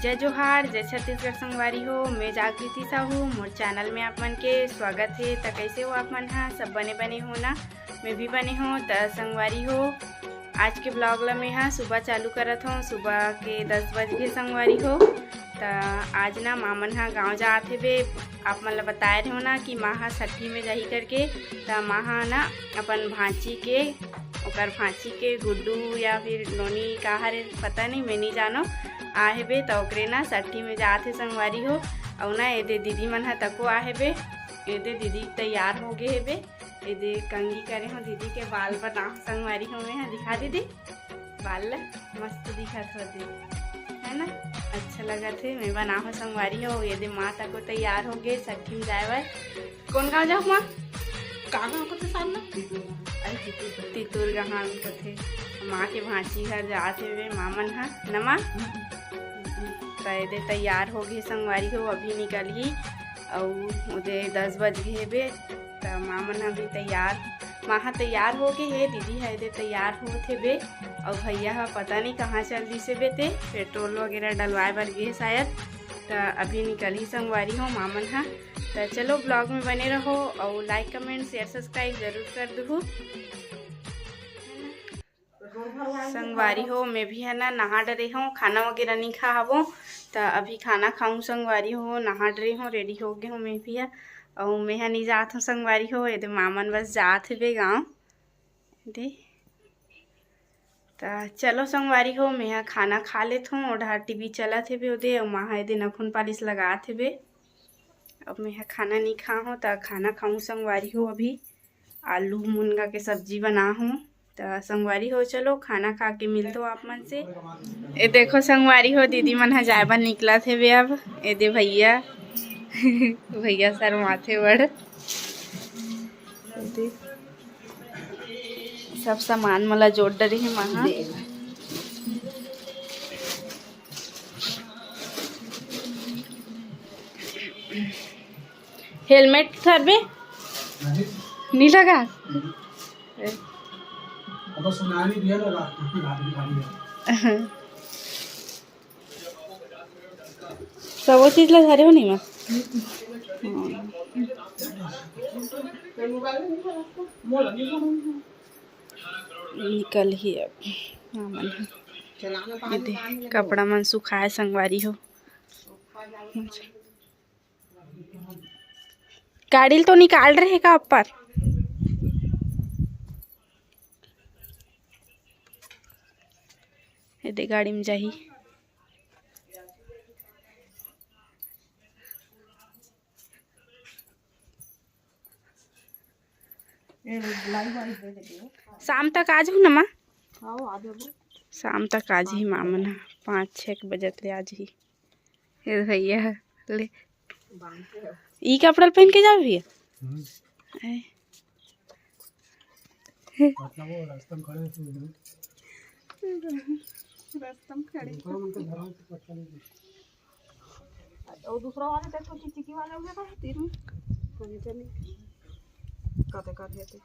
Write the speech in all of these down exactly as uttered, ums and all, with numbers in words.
जय जोहार, जय छत्तीसगढ़ संगवारी हो। मैं जागृति साहू, मोर चैनल में आप मन के स्वागत हे। त कैसे हो आप मन ह? सब बने बने हो ना? मैं भी बने हो। त संगवारी हो, आज के ब्लॉग ला मैं ह सुबह चालू करत हूँ। सुबह के दस बज गे संगवारी हो। त आज ना माँ मन ह गाँव जात हेबे। आप मन ला बताए रहे हो ना कि माँ ह छठी में जाही करके। त माँ ह ना अपन भांची के, ओकर भांची के गुड्डू या फिर नोनी का हरे पता नहीं, मैं नहीं जानो, आ हेबे। त ओकरे ना छठी में जात हे संगवारी हो। अउ ना एदे दीदी मन ह तको आ हेबे। एदे दीदी तैयार हो गे हेबे। एदे कंघी करे हो दीदी के, बाल बना संगवारी हो। मैं ह दिखा दीदी, बाल ल मस्त दिखत हो दे, है ना? अच्छा लगत हे। मैं बना हो संगवारी हो। एदे माँ तको तैयार हो गे छठी में जाए बर। कौन गाँव जाहू माँ? का गाँव कथे सामने? अरे तितुर, तितुर गाँव कथे। माँ के भांची घर जात हेबे माँ मन ह, नमा? त एदे तैयार हो गे संगवारी हो, अभी निकलही। अउ ओदे दस बज गे हेबे, त माँ मन ह भी तैयार, माँ ह तैयार हो गे हे, दीदी ह एदे तैयार होत हेबे। अउ भैया ह पता नहीं कहाँ चल दिस हेबे, ते पेट्रोल वगैरह डलवाए बर गे हे शायद। त अभी निकलही संगवारी हो माँ मन ह। त चलो ब्लॉग में बने रहो अउ like, comment, share, subscribe जरूर कर दुहू। संगवारी हो, मैं भी है ना नहा डरे हूँ, खाना वगैरह नहीं खा हवो। त अभी खाना खाऊँ संगवारी हो, नहा डरे हूँ, रेडी हो गे हूँ मैं भी है। अउ मैं ह नहीं जात हूँ संगवारी हो, एदे माँ मन बस जात हेबे गाँव दे। त चलो संगवारी हो, मैं ह खाना खा लेत हूँ। ओढ़ा टीवी चलत हेबे ओदे, अउ माँ ह एदे नखुन पालिश लगात हेबे। अब मैं ह खाना नहीं खा हूँ, त खाना खाऊँ संगवारी हो। अभी आलू मुनगा के सब्जी बना हूँ। त संगवारी हो, चलो खाना खा के मिलत हो आप मन से। ए देखो संगवारी हो, दीदी मन ह जाए बर निकलत हेबे अब। एदे भैया, भैया शर्माथे बड़। एदे सब सामान मोला जोड़ डरे हे माँ ह। हेलमेट धरबे? नहीं। नहीं लगा? नहीं। ए। अब तो सुनानी भी है ना, रात को गाड़ी, गाड़ी है। सबो चीज ला धरे हो नहीं माँ? हाँ। निकलही अब। हाँ, मन ह। एदे, कपड़ा मन सुखाए संगवारी हो। गाड़ी ल तो निकाल रहे का ऊपर? एदे गाड़ी में जाही। शाम तक आ जाहू ना माँ? हाँ, आ जाबो। शाम तक आ जाही माँ मन ह, पाँच छः के बजत ले आ जाही। ए भैया, ले। ई कपड़ा ल पहन के जाबे भैया? हम्म। ए। मतलब वो रास्ता में खड़े थे। रास्ता में खड़े। दूसरा मन के घर में से पटका नहीं थे। और दूसरा वाले देखो, चिचिकी वाले हो गए तीन में। कोने चले। काते काते थे।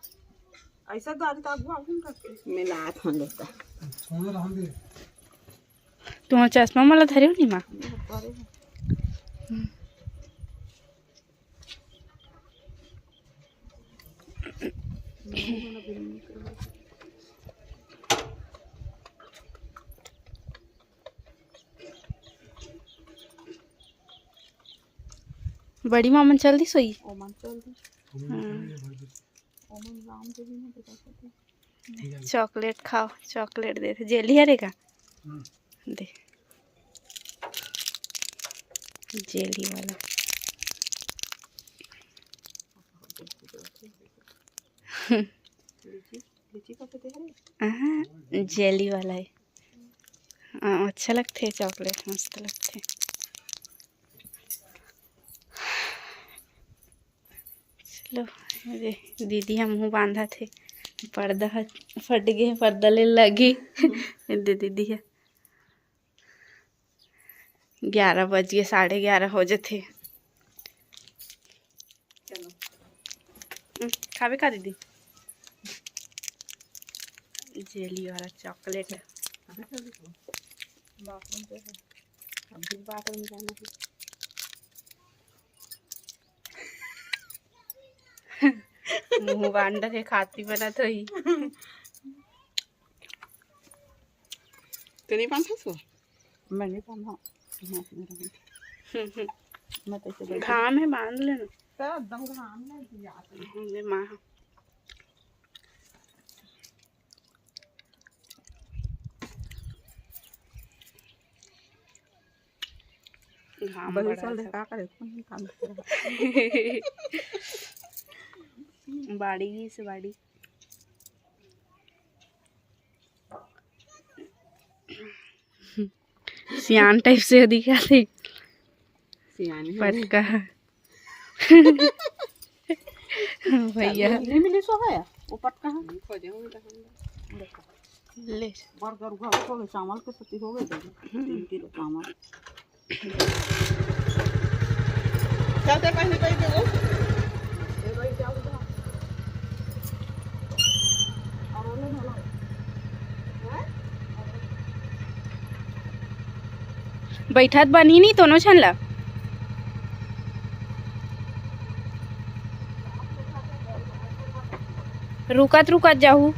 ऐसा गाड़ी तो आगू आगू करके। मिला था लोग का। सोने रहन दे। तुमर चश्मा मला धरे हो नहीं माँ? बड़ी मामन चल दी सोई। ओमन चल दी। हाँ। ओमन राम देवी में तो जाते थे। चॉकलेट खाओ, चॉकलेट दे दे। जेली हरे का? हम्म। दे। जेली वाला। लीची, लीची का तो दे हरे। हाँ, जेली वाला है। हाँ, अच्छा लगथे चॉकलेट, मस्त लगथे। चलो, ये दीदी ह मुँह बांधत हे, पर्दा ह फट गे हे, पर्दा ले लगी। ये दे दीदी ह, ग्यारह बज गे, साढ़े ग्यारह हो जथे। चलो। हम्म, खाबे का दीदी? जेली वाला चॉकलेट। बाथरूम पे है। अभी बात में जाना है। मुंह बांधत हे, खाती बनत होही। तो नहीं बांधत हो? मैं नहीं बांधा। मैं तो ऐसे बैठी। घाम है, बांध लेना। तो एकदम घाम में भी आती है। हमने माँ घाम बड़ी बड़ा साल था। का करे, कौन काम करे? बाड़ी से बाड़ी। सियान टाइप से दिखा थे। सियान है। पटका। भैया। नहीं मिली सो है, वो पटका है। खोजे होंगे तो हम। ले। बर्गर उघा हो गए, चावल के सब्जी हो गए, हम्म। तीन किलो चावल। चलते पहले कहीं पे वो। बैठत बनी नहीं दोनों झन ला। रुकत रुकत जाहू।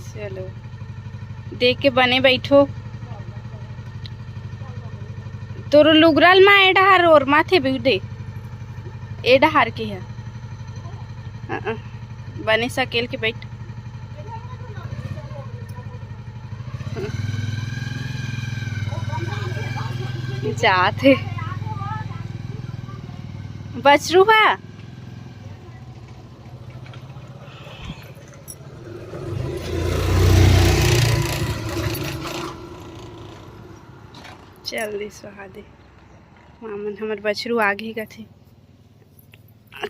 चलो, देख के बने बैठो। तोरो लुगरा ल मा ए डहार ओरमाथे भी दे, ए डहार के है। हाँ, बने सकेल के बैठ। जात हे बछरू हा। चल दिस वहा दे। मामन हमर बछरू आगे कथे।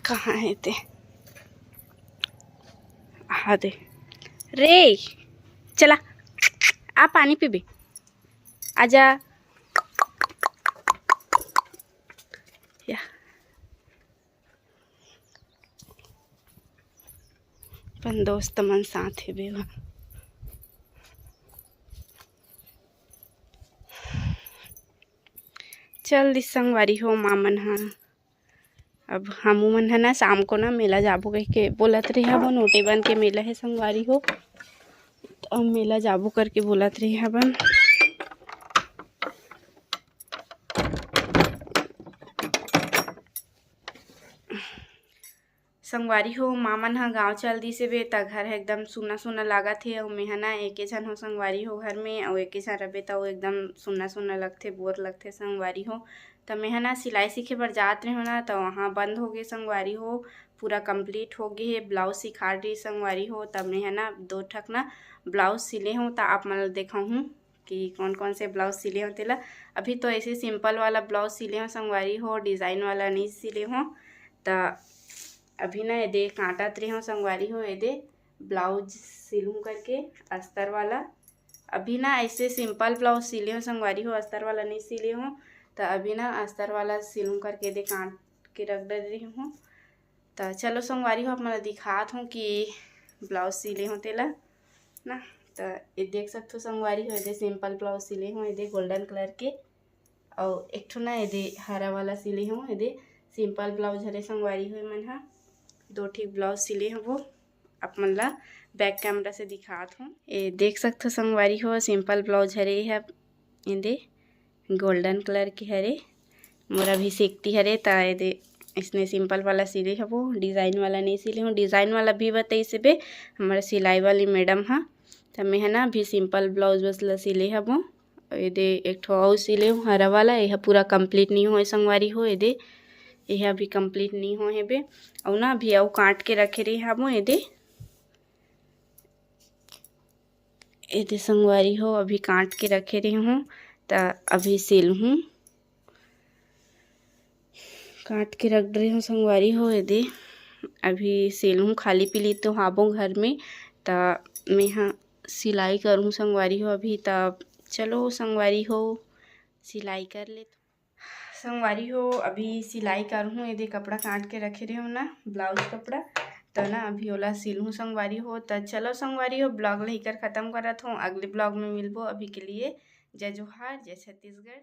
कहाँ हे ते? आ दे रे, चला, आ पानी पीबे, आजा। या। अपन दोस्त मन साथ हे बेवा। चल दिस संगवारी हो, मामन हा। अब हमू मन ह ना शाम को ना मेला जाबो कहिके बोलत रहे हबो, नोटेबंद के मेला हे संगवारी हो, त अब मेला जाबो करके बोलत रहे हबन। संगवारी हो, मामन ह गाँव चल दिस हे बे, त घर ह एकदम सुन्ना सुन्ना लागत हे। अउ मेंह ना एके झन हो संगवारी हो घर में, अउ एके झन रबे त अउ एकदम सुन्ना सुन्ना लगथे, बोर लगथे संगवारी हो। त मेंह ना सिलाई सीखे बर जात रहेंव ना, त वहाँ बंद हो गे संगवारी हो, पूरा complete हो गे हे। ब्लाउज सिखा रही संगवारी हो, त मेंह ना दो ठक ना ब्लाउज सिले हूँ, त आप मन ल देखाहूँ कि कौन कौन से ब्लाउज सिले हूँ तेला। अभी तो ऐसे simple वाला ब्लाउज सिले हूँ संगवारी हो, design वाला नहीं सिले हूँ। त अभी ना एदे काटत रहे हूँ संगवारी हो, एदे ब्लाउज सिलूँ करके अस्तर वाला। अभी ना ऐसे simple ब्लाउज सिले हूँ संगवारी हो, अस्तर वाला नहीं सिले हूँ। त अभी ना अस्तर वाला सिलूँ करके एदे काट के रख डरे रही हूँ। त चलो संगवारी हो, आप मन ल दिखात हूँ कि ब्लाउज सिले हूँ तेला ना। त ये देख सकथो संगवारी हो, एदे simple ब्लाउज सिले हूँ, एदे golden colour के, अउ एक ठो ना एदे हरा वाला सिले हूँ, एदे simple ब्लाउज हरे संगवारी हो। मन हा दो ठीक ब्लाउज सिले हूँ, वो आप मन ला back camera से दिखात हूँ। ये देख सकथो संगवारी हो, simple ब्लाउज हरे, ये एदे golden colour के हरे। मोर अभी सीखती हरे, त एदे इसने simple वाला सिले हबो, design वाला नहीं सिले हूँ। Design वाला भी बताइस बे हमर सिलाई वाली madam हा। त मैं ह ना अभी simple ब्लाउज बस ला सिले हबो। एदे एक ठो अउ सिले हूँ हरा वाला, एहा पूरा complete नहीं होए संगवारी हो। एदे एहा अभी complete नहीं होए हे बे। अउ ना अभी अउ काट के रखे रहे हबो। एदे एदे संगवारी हो, अभी काट के रखे रहे हूँ, त अभी सिल हूँ, काट के रख रहे हूँ संगवारी हो। एदे अभी सिल हूँ, खाली पीली तो हाबो घर में, त मैं हा सिलाई करूँ संगवारी हो। अभी त चलो संगवारी हो, सिलाई कर ले। संगवारी हो, अभी सिलाई करहूँ। एदे कपड़ा काट के रखे रहे हूँ ना, ब्लाउज कपड़ा, तो ना अभी ओला सिलहूँ संगवारी हो। तो चलो संगवारी हो, ब्लॉग ला इकर खत्म करत हूँ, अगले ब्लॉग में मिलबो। अभी के लिए जय जोहार, जय छत्तीसगढ़।